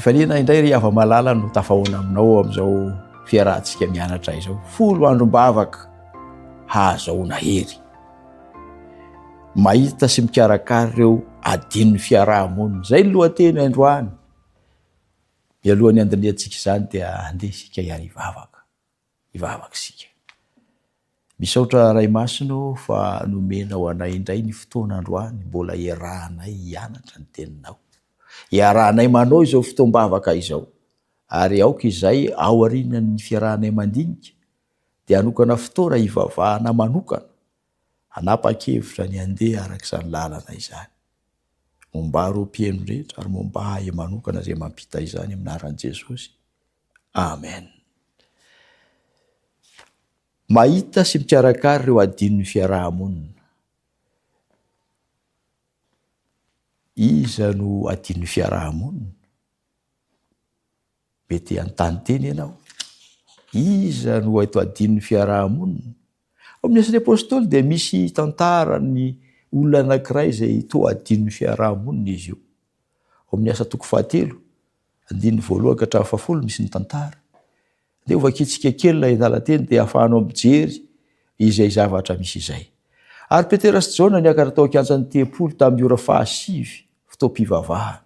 Fifaliana indray ry hava-malala no tafahoana aminao amin'izao fiarahantsika mianatra izao. Folo androm-bavaka hahazahoana hery. Mahita sy mikarakara ireo adinon'ny fiaraha-monina. Izay ny lohateny androany. Mialohan'ny handinihantsika izany dia andeha isika hiara-hivavaka. Hivavaka isika. Misaotra Ray Masina ô fa nomenao anay indray ny fotoana androany mbola iarahanay hianatra ny teninao. Iarahanay manao izao fotoam-bavaka izao. Ary aoka izay aorianan'ny fiarahanay mandinika dia hanokana fotoana hivavahana manokana, hanapa-kevitra ny handeha araka izany lalana izany. Momba ireo mpihaino rehetra ary momba ahy manokana izay mampita izany amin'ny anaran'i Jesosy. Amen. Mahita sy mikarakara ireo adinon'ny fiaraha-monina. Iza no adinon'ny fiaraha-monina? Mety hanontany tena ianao. Iza no eto adinon'ny fiaraha-monina? Ao amin'ny Asan'ny Apôstôly dia misy tantaran'ny olona anankiray izay toa adinon'ny fiaraha-monina izy io. Ao amin'ny Asa toko fahatelo, andininy voalohany ka hatramin'ny fahafolo misy ny tantara. Andeha hovakintsika kely ilay andalan-teny dia ahafahanao mijery izay zavatra misy izay. Ary Petera sy Jaona niakatra tao an-kianjan'ny tempoly tamin'ny ora fahasivy, fotoam-pivavahana.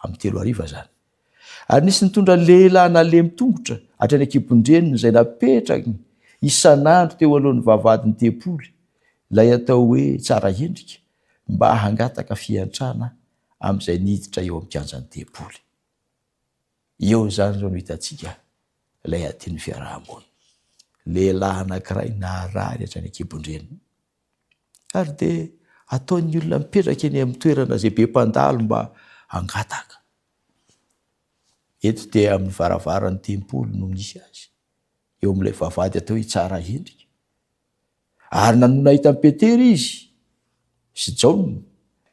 Amin'ny telo hariva izany. Ary nisy nitondra lehilahy nalemy tongotra hatrany an-kibon-dreniny izay napetrany isan'andro teo alohan'ny vavahadin'ny tempoly, ilay atao hoe Tsara Endrika, mba hangataka fiantrana amin'izay niditra eo amin'ny kianjan'ny tempoly. Eo izany izao no hitantsika ilay adin'ny fiaraha-monina. Lehilahy anankiray naharary hatrany an-kibon-dreniny. Ary dia ataon'ny olona mipetraka eny amin'ny toerana izay be mpandalo mba hangataka. Eto dia amin'ny varavaran'ny tempoly no misy azy, eo amin'ilay vavahady atao hoe Tsara Endrika. Ary nony nahita an'i Petera izy sy Jaona,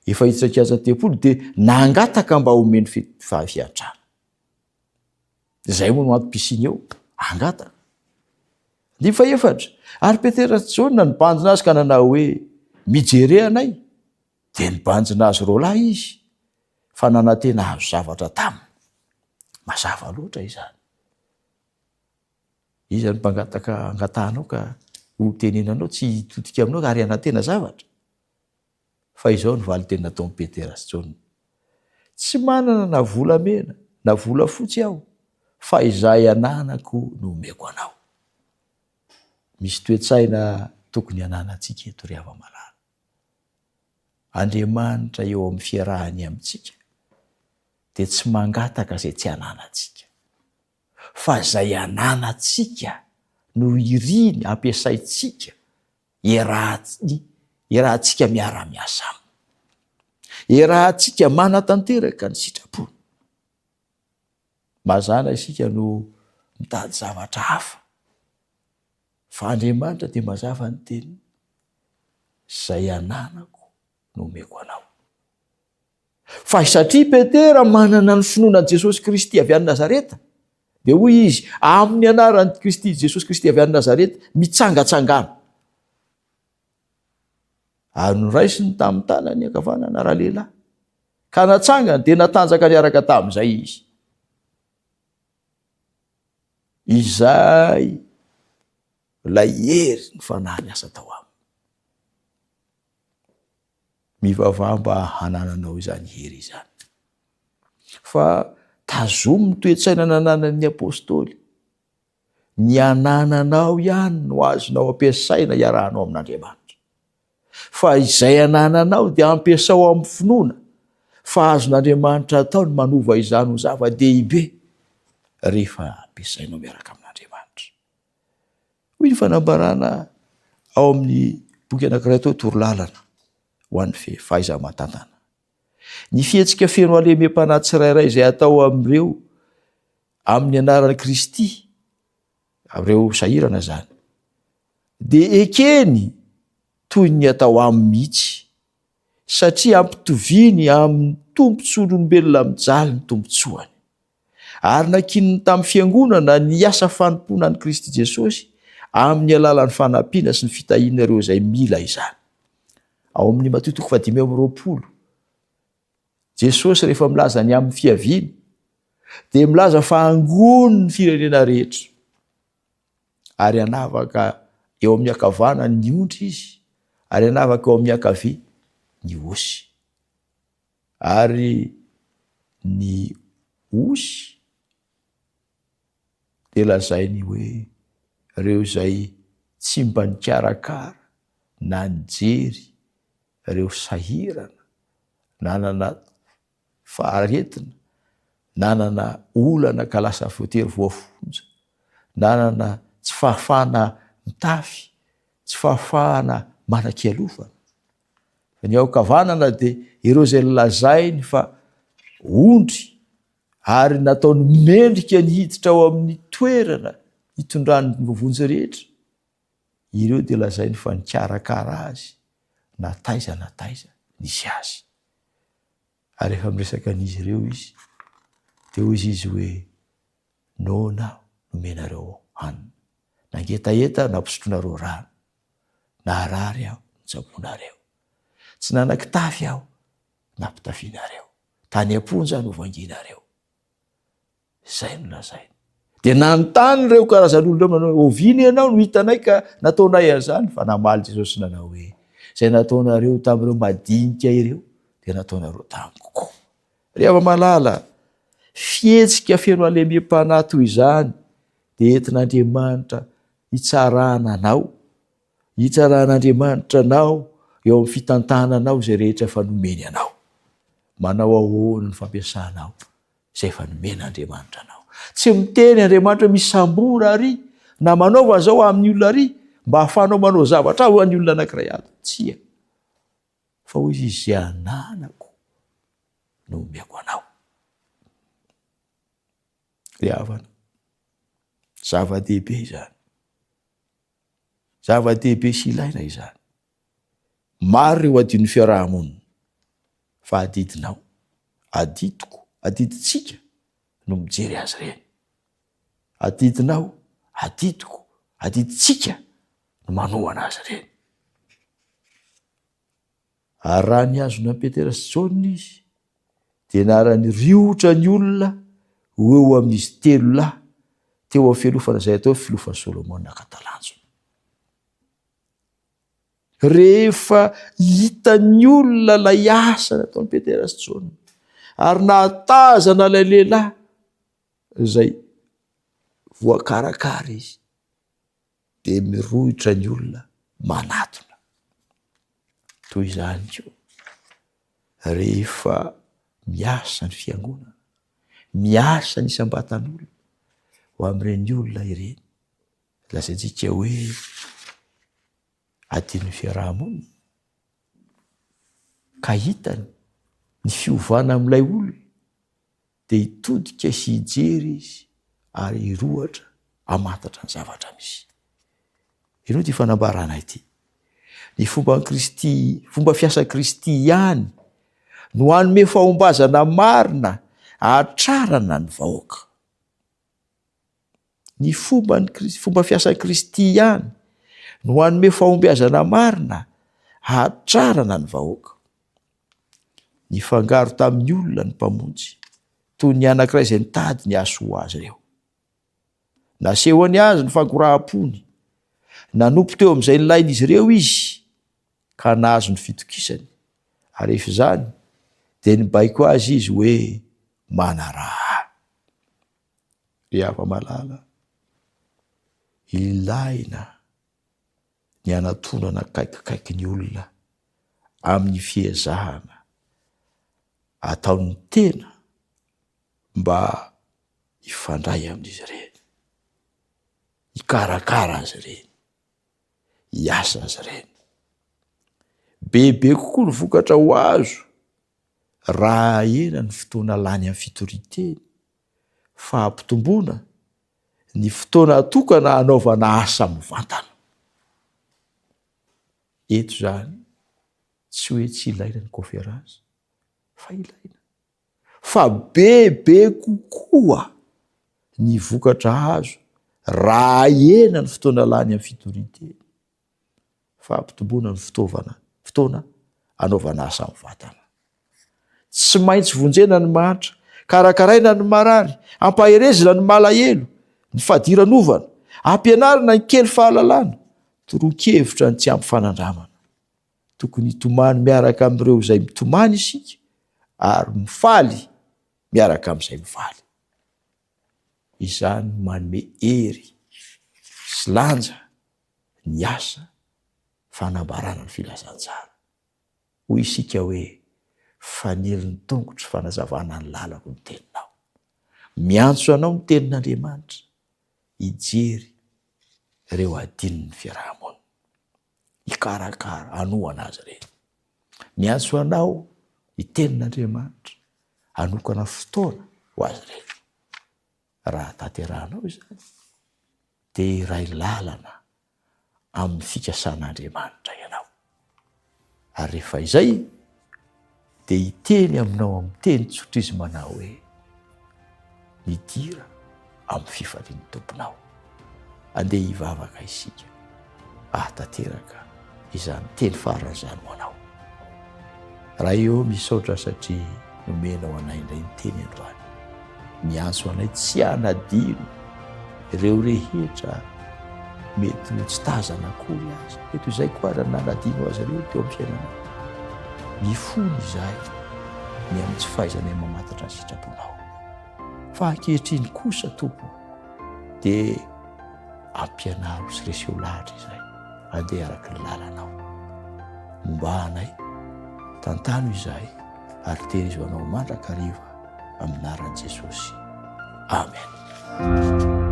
efa hiditra kianjan'ny tempoly, dia nangataka mba homeny fiantrana. Izay moa no antom-pisiany eo, hangataka. Andininy fahefatra, Ary Petera sy Jaona nibanjina azy ka nanao hoe, Mijere anay. Dia nibanjina azy roalahy izy, fa nanantena hahazo zavatra taminy. Mazava loatra izany. Iza no mpangataka angatahanao ka ho tenenanao, tsy hitodika aminao ary hanantena zavatra? Fa izao no valin-teny nataon'i Petera sy Jaona, Tsy manana na volamena na volafotsy aho, fa izay ananako no omeko anao. Misy toe-tsaina tokony hananantsika eto ry hava-malala. Andriamanitra eo amin'ny fiarahany amintsika dia tsy mangataka izay tsy ananantsika, fa izay ananantsika no iriny ampiasaintsika Iarahantsika miara-miasa aminy. Iarahantsika manatanteraka ny sitrapony. Mazàna isika no mitady zavatra hafa. Fa Andriamanitra dia mazava ny teniny, Izay ananako no omeko anao. Fa satria Petera manana ny finoana an'i Jesosy Kristy avy any Nazareta, dia hoy izy, Amin'ny anaran'i Kristy, Jesosy Kristy avy any Nazareta, mitsangatsangana. Ary noraisiny tamin'ny tanany ankavanana ralehilahy, ka natsangany, dia natanjaka niaraka tamin'izay izy. Izay ilay hery ny fanahy niasa tao aminy. Mivavaha mba hanananao izany hery izany. Fa tazomy ny toe-tsaina nananan'ny apostoly. Ny anananao ihany no azonao ampiasaina hiarahanao amin'Andriamanitra. Fa izay anananao dia ampiasao amin'ny finoana fa azon'Andriamanitra atao ny manova izany ho zava-dehibe rehefa ampiasainao miaraka amin'Andriamanitra. Hoy ny fanambarana ao amin'ny boky anankiray atao hoe Torolalana ho an'ny fahaiza-matantana. Ny fihetsika feno halemem-panahy tsirairay izay atao amin'ireo amin'ny anaran'i Kristy, amin'ireo sahirana izany, dia ekeny toy ny atao aminy mihitsy, satria ampitoviany amin'ny tombontsoan'olombelona mijaly ny tombontsoany. Ary nankininy tamin'ny Fiangonana ny asa fanompoana an'i Kristy Jesosy amin'ny alalan'ny fanampiana sy ny fitahiana ireo izay mila izany. Ao amin'ny Matio toko fahadimy amby 20, Jesosy rehefa milaza ny amin'ny fiaviany, Dia milaza fa hangony ny firenena rehetra ary hanavaka eo amin'ny ankavanany ny ondry izy ary hanavaka eo amin'ny ankavia ny osy. Ary ny osy dia lazainy hoe ireo izay tsy mba nikarakara na nijery ireo sahirana nanana faharetina, nanana olana ka lasa voatery voafonja, nanana tsy fahafahana mitafy, tsy fahafahana manan-kialofana. Fa ny ao ankavanana dia ireo izay lazainy fa ondry ary nataony mendrika ny hiditra ao amin'ny toerana hitondrany ny voavonjy rehetra, ireo dia lazainy fa nikarakara azy na taiza na taiza nisy azy. Ary rehefa miresaka an'izy ireo izy, dia hoy izy hoe, Noana aho, nomenareo hanina. Nangetaheta aho, nampisotroinareo rano. Naharary aho, notsaboinareo. Tsy nanan-kitafy aho, nampitafianareo. Tany am-ponja aho, novangianareo. Izay no lazainy. Dia nanontany ireo karazan'olona ireo manao hoe, oviana ianao no hitanay ka nataonay an'izany? Fa namaly Jesosy nanao hoe, izay nataonareo tamin'ireo madinika ireo dia nataonareo tamiko koa. Ry hava-malala, fihetsika feno halemem-panahy toy izany dia entin'Andriamanitra hitsarana anao, hitsaran'Andriamanitra anao eo amin'ny fitantananao izay rehetra efa nomeny anao. Manao ahoana ny fampiasanao izay efa nomen'Andriamanitra anao. Tsy miteny Andriamanitra hoe misambora ary na manaova an'izao amin'ny olona ary mba hahafahanao manao zavatra ho an'ny olona anankiray ato. Tsia. Fa hoy izy, izay ananako no omeko anao. Ry havana, zava-dehibe izany. Zava-dehibe sy ilaina izany. Maro ireo adinon'ny fiaraha-monina fa adidinao, adidiko, adidintsika no mijery azy ireny. Adidinao, adidiko, adidintsika no manohana azy ireny. Ary raha nihazona an'i Petera sy Jaona izy, dia niara-niriotra ny olona ho eo amin'izy telo lahy teo amin'ny fialofana izay atao hoe filofan'i Solomona ka talanjona. Rehefa hitan'ny olona ilay asa nataon'i Petera sy Jaona, ary nahatazana ilay lehilahy izay voakarakara izy, dia mirohitra ny olona manatona. Toy izany koa, rehefa miasa ny fiangonana, miasa ny isam-batan'olona ho amin'ireny olona ireny, Lazaintsika hoe adinon'ny fiaraha-monina ka hitany ny fiovana amin'ilay olona dia hitodika sy hijery izy ary hirohatra hamantatra ny zavatra misy. Ireo ity fanambarana ity. Ny fomban'i Kristy, fomba fiasan'i Kristy ihany no hanome fahombazana marina hahatrarana ny vahoaka. Ny fomban'i Kristy, fomba fiasan'i Kristy ihany no hanome fahombiazana marina hahatrarana ny vahoaka. Nifangaro tamin'ny olona ny Mpamonjy, toy ny anankiray izay nitady ny hahasoa azy ireo. Nasehony azy ny fangoraham-pony. Nanompo teo amin'izay nilain'izy ireo izy, ka nahazo ny fitokisany. Ary rehefa izany, dia nibaiko azy izy hoe, Manaraha ahy. Ry hava-malala, ilaina ny hanatonana akaikikaiky ny olona amin'ny fiezahana ataon'ny tena mba hifandray amin'izy ireny, hikarakara azy ireny, hiasa azy ireny. Bebe kokoa ny vokatra ho azo raha ahena ny fotoana lany amin'ny fitorian-teny fa ampitomboana ny fotoana atokana hanaovana asa mivantana. Eto izany tsy hoe tsy ilaina ny conférence fa ilaina fa bebe kokoa ny vokatra azo raha ahena ny fotoana lany amin'ny fitorian-teny fa ampitomboana ny fitaovana, fotoana anaovana asa mivantana. Tsy maintsy vonjena ny mahantra. Karakaraina ny marary, ampaherezina ny malahelo, ny fadiranovana, ampianarina ny kely fahalalana, toroan-kevitra ny tsy ampy fanandramana. Tokony hitomany miaraka amin'ireo izay mitomany isika ary mifaly miaraka amin'izay mifaly. Izany no manome hery sy lanja ny asa fanambarana ny filazantsara. Hoy isika hoe, Faniry ny tongotro fanazavana ny lalako ny teninao. Miantso anao ny tenin'Andriamanitra hijery ireo adinon'ny fiaraha-monina. Hikarakara, hanohana azy ireny. Miantso anao ny tenin'Andriamanitra hanokana fotoana ho azy ireny. Raha tanterahanao izany dia iray lalana amin'ny fikasan'Andriamanitra ianao. Ary rehefa izay dia hiteny aminao amin'ny teny tsotra izy manao hoe, Midira amin'ny fifalian'ny Tomponao. Andeha hivavaka isika hahatanteraka izany teny farany izany ho anao. Ray ô, misaotra satria nomenao anay indray ny teny androany. Miantso anay tsy hanadino ireo rehetra mety ho tsy tazana akory aza. Mety ho izay koa aza no nanadino azy ireo teo amin'ny fiainanay. Mifona izahay ny amin'ny tsy fahaizanay mamantatra ny sitraponao. Fa ankehitriny kosa, Tompo, dia ampianaro sy reseo lahatra izahay handeha araka ny lalanao. Momba anay, tantano izahay ary tehirizo anao mandrakariva amin'ny anaran'i Jesosy. Amen.